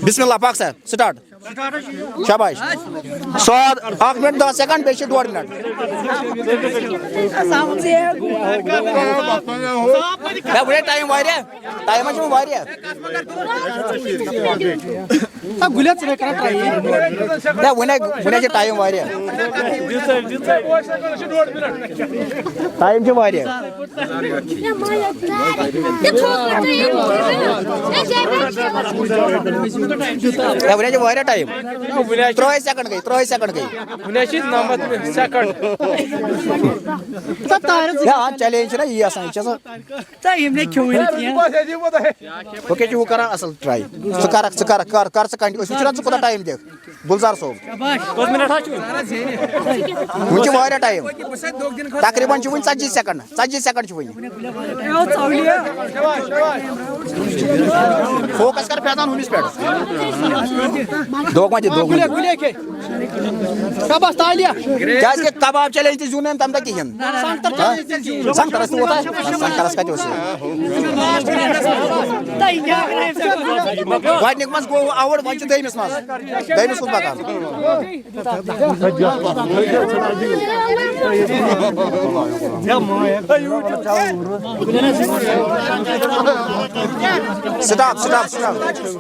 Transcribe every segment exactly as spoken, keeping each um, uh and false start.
بسم اللہ، پک سا، سٹارٹ۔ شاباش۔ ساد، اکھ منٹ دہ سیکنڈ، بیٚیہِ چھِ ڈۄڈ منٹ۔ ہے، وُنہِ ٹایم واریاہ، ٹایم چھُ وُنہِ واریاہ۔ ہے، گُلیا، ژٕ نَے کران ٹراے۔ ہے، وُنہِ، وُنہِ چھِ ٹایم واریاہ۔ ٹایم چھُ واریاہ۔ ہے، وُنہِ چھِ واریاہ ٹایم۔ ترٛہَے سیکنڈ گٔے، ترٛہَے سیکنڈ گٔے۔ وُنہِ چھِ نَمَتھ سیکنڈ۔ ہے، آ، چیلنج چھُنہ یی آسان، یہِ چھِ آسان۔ تۄہہِ یِم نَے کھیوٚوُے نہٕ کینٛہہ۔ بہٕ کیٛاہ چھُس ہُہ کران اَصٕل ٹراے؟ ژٕ کَرَکھ، ژٕ کَرَکھ، کَر، کَر ژٕ کنٹِنیو۔ أسۍ وٕچھو نہ ژٕ کوٗتاہ ٹایم دِکھ۔ گُلزار صٲب۔ شاباش۔ کٔژ منٹ حظ چھُ؟ وُنہِ چھِ واریاہ ٹایم۔ تقریٖباً چھِ وُنہِ ژتجی سیکنڈ۔ ژتجی سیکنڈ چھِ وُنہِ۔ فوکس کر فیضان ہُمِس پٮ۪ٹھ۔ دوکھ ما دِ، دوکھ ما دِ۔ گُلے، گُلے کھے۔ شاباش، تالیہ۔ کیٛازِ کہِ کباب چیلنج تہِ زیوٗن نہٕ أمۍ تَمہِ دۄہ کِہیٖنۍ۔ سنگتر ہاں؟ چیلنج تہِ زیوٗن۔ سنگترس تہِ ووت اَتھ۔ سنگترس کَتہِ اوس یہِ؟ تۄہہِ کیٛاہ کرِ؟ گۄڈٕنیُک منٛز گوٚو آوُٹ، وۄنۍ چھُ دوٚیمِس منٛز۔ دوٚیمِس کُس پکان؟ Stop, stop, stop.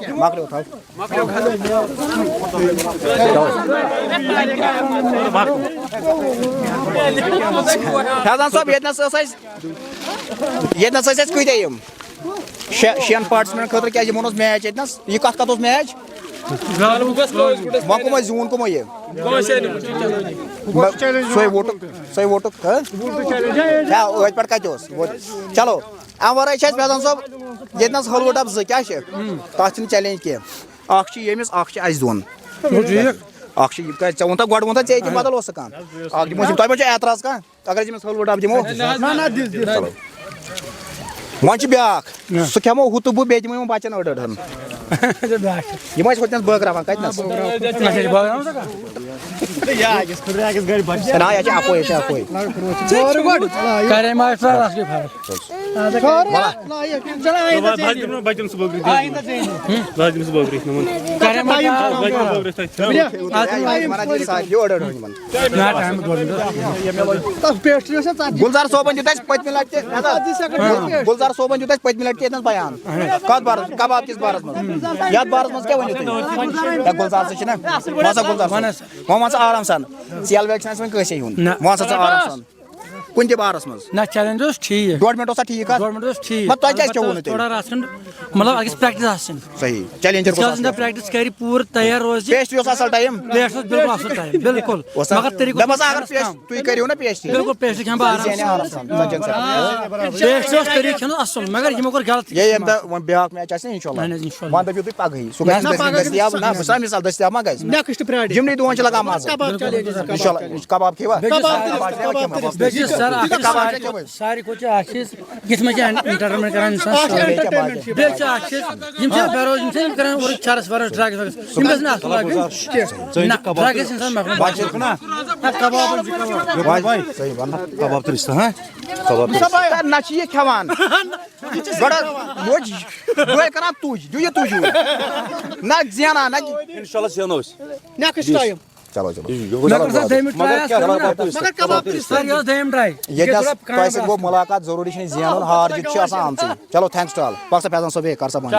مۄکلیو، تھاو۔ فیضان صٲب، ییٚتنَس ٲس اَسہِ، ییٚتنَس ٲسۍ اَسہِ کۭتیٛاہ یِم؟ شےٚ، شٮ۪ن پارٹسِپنٹن خٲطرٕ کیٛازِ یِمن اوس میچ ییٚتنَس؟ یہِ کَتھ کَتھ اوس میچ؟ وۄنۍ کٕم ٲسۍ، زیوٗن کٕمو یہِ؟ سُے ووٹُک، سُے ووٹُک، ہہ؟ ہے، أتھۍ پٮ۪ٹھ کَتہِ اوس؟ ووت-، چلو، اَمہِ وَرٲے چھِ اَسہِ فیضان صٲب ییٚتنَس حلوٕ ڈَبہٕ زٕ، کیٛاہ چھِ؟ تَتھ چھِنہٕ چیلنج کینٛہہ۔ اَکھ چھِ ییٚمِس، اَکھ چھِ اَسہِ دۄن۔ گوٚو ٹھیٖک۔ اَکھ چھِ یہِ کَتہِ، ژےٚ ووٚن تَتھ گۄڈٕ ووٚن تَتھ ژےٚ ییٚتہِ بدل اوس سُہ کانٛہہ۔ اَکھ دِمو أسۍ، تۄہہِ ما چھُو اعتراض کانٛہہ؟ اگر أسۍ أمِس حلوٕ ڈَبہٕ دِمو؟ نہ، نہ، دِس، دِس۔ چلو۔ وۄنۍ چھِ بیٛاکھ۔ نہ۔ سُہ کھٮ۪مو ہُہ تہٕ بہٕ، بیٚیہِ دِمو یِمَن بَچَن أڑ أڑ ہَن۔ بیٛاکھ چھِ۔ یِم ٲسۍ ہُتہِ نَس بٲگراوان، کَتہِ نَس؟ اچھا، یہِ بٲگراوان سا کانٛہہ؟ ہے، نہ، یہِ چھِ اَپٲرۍ، یہِ چھِ اَپٲرۍ۔ کَرے ما آسہِ فرق، اَتھ گٔے فرق۔ بَچَن سُہ بٲگرٲوِتھ۔ بَچَن سُہ بٲگرٲوِتھ نِمُن۔ کَرے ما آسہِ فرق۔ یہِ وَنان چھِ سارے، یہِ أڑ أڑ ہَن یِمَن۔ نہ، ٹایم گوٚو۔ گُلزار صٲبن دیُت اَسہِ پٔتمہِ لٹہِ تہِ، گُلزار صٲبن دیُت اَسہِ پٔتمہِ لٹہِ تہِ ییٚتنس بیان۔ کتھ بارس، کباب کِس بارس منٛز؟ یتھ بارس منٛز کیٛاہ ؤنِو تُہۍ؟ ہے، گُلزار صٲب چھِنہ، وَن سا گُلزار صٲب۔ وَن حظ۔ وۄنۍ وَن ژٕ آرام سان، ژٕ یلہٕ ویلہٕ چھُنہٕ اَسہِ وۄنۍ کٲنٛسے ہیوٚن۔ نہ۔ وَن سا ژٕ آرام سان۔ کُنہِ تہِ بارس منٛز۔ نہ، چیلنج اوس ٹھیٖک۔ ڈۄڈ منٹ اوسا ٹھیٖک کتھ؟ ڈۄڈ منٹ اوس ٹھیٖک۔ مطلب، تۄہہِ کیٛازِ البتہ کھیوٚوُ نہٕ تیٚلہِ؟ تھوڑا رژھ کھنٛڈ، مطلب، اَتھ گژھِ پریکٹس آسٕنۍ۔ صحیح۔ چیلنجر یُس گوٚژھ آسُن۔ اَتھ اندر پریکٹس کرِ، پوٗرٕ تیار روزِ۔ پیسٹری اوس اصل ٹایم۔ پیسٹری اوس بالکل اصل ٹایم، بالکل۔ اوس مگر طریقہٕ مےٚ باسان اگر اوس پیس-، کم۔ تُہۍ کٔرِو نا پیسٹری۔ بالکل، پیسٹری کھٮ۪مہٕ بہٕ آرام سان۔ زینہِ آرام سان۔ ژٕ جن سا۔ پیسٹری اوس طریقہٕ کھٮ۪نَس اصل، مگر یِمو کوٚر غلطی۔ یے ییٚمہِ دۄہ وۄنۍ بیٛاکھ میچ آسہِ نا، انشاءاللہ۔ اہن حظ، انشاءاللہ۔ وۄنۍ دٔپِو تُہۍ پگہٕے۔ سُہ گژھِ نہ، نہٕ پگاہ دٔستیاب، گژھِ نہ، بہٕ چھُس مثال دٔستیاب ما گژھِ؟ Next Friday. یِمنٕے دۄہن چھِ لگان مزٕ۔ کباب چیلنج۔ انشاءاللہ، کباب کھیٚیِوا؟ بیٚیہِ چھِ کباب سر، تہِ، کباب تہِ، کباب تہِ۔ بیٚیہِ چھِ سر اکھ کباب چیٖز، کیٛاہ کھیٚیِو؟ ساروی کھۄتہٕ چھِ اکھ چیٖز، یِتھ منٛز چھِ انٹرٹینمنٹ کران انسان۔ اکھ انٹرٹینمنٹ چھِ بیٚیہِ چھِ اکھ چیٖز، یِم چھِ بے روز، یِم چھِ یِم کران اورٕ چرس ورس، ڈرگس وگس، یِم گژھِ نہٕ اصل لگٕنۍ۔ نہ، ڈرگ گژھِ انسان مۄکلُن۔ نہ، کباب۔ صحیح وَن۔ کباب تہٕ رِستہٕ، ہاں؟ کباب تہٕ رِستہٕ۔ نہ چھِ یہِ کھٮ۪وان۔ گۄڈٕ موج، بہٕ کران تُج، دِیِو یہِ تُج یوٗرۍ۔ نہ زینان، نہ۔ انشاءاللہ زینو أسۍ۔ Next time. چلو، چلو۔ مےٚ کوٚر سا دوٚیمہِ ٹراے اَتھ کَرُن نا؟ مگر کباب تہِ سر، یہِ ٲس دوٚیِم ٹراے۔ ییٚتہِ حظ تۄہہِ سۭتۍ گوٚو مُلاقات، ضروٗری چھِنہٕ زینُن، ہار جیٖت چھِ آسان آمژٕے۔ چلو، thanks to all۔ پَک سا فیضان صٲب، ہے، کر سا بند۔